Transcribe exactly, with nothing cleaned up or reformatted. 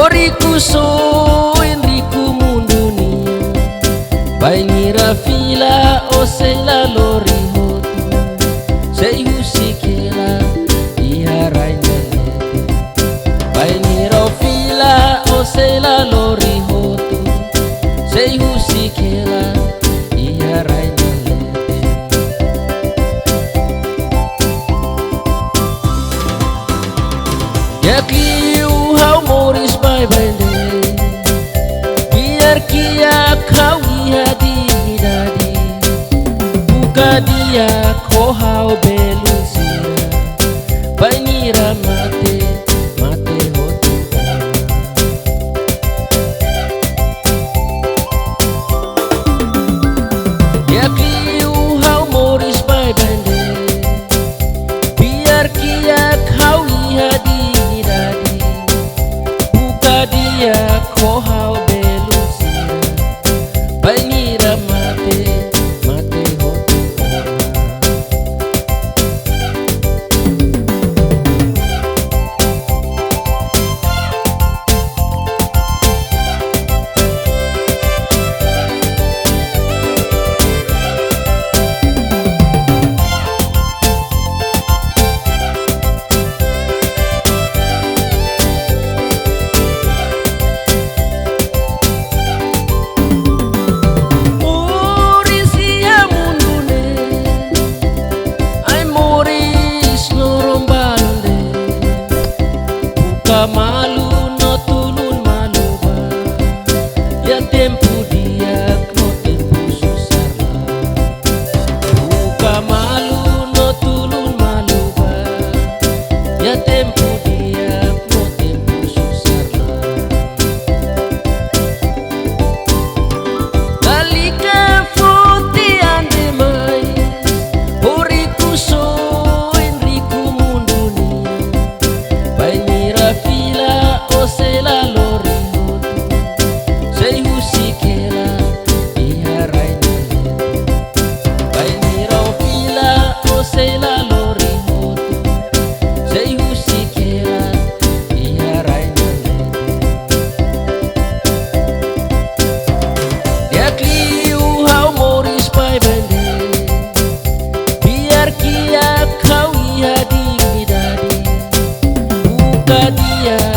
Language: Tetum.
Riku soin, riku mundu nian. Bainhira fila, ó sei la lori hotu. Sei husik hela iha rai nia leten. Bainhira ó fila, ó sei la lori hotu. Sei husik hela iha rai nia leten. Di'ak liu ha'u moris baibain de'it. Biar kiak ha'u iha dignidade. Buka di'ak ho ha'u belun sira. Bainhira mate, mate hotu ona. Di'ak liu ha'u moris baibain de'it. Biar kiak ha'u iha dignidade. Buka di'ak ho ha'u belun sira. Bainhira mate, mate hotu ona. Moris iha mundu ne'e, ai moris loron balun de'it. Buka malu no tulun malu ba. Iha tempu di'ak no tempu susar laran. Buka malu no tulun malu ba. Iha tempu di'ak no tempu susar laran. Lalika foti an demais, ó riku soin, riku mundu nian. Bainhira fila, ó sei la lori hotu. Sei husik hela iha rai nia leten. Bainhira ó fila, ó sei la lori hotu. Sei husik hela iha rai nia leten. Di'ak liu ha'u moris baibain de'it. Biar kiak ha'u iha dignidade. Buka di'ak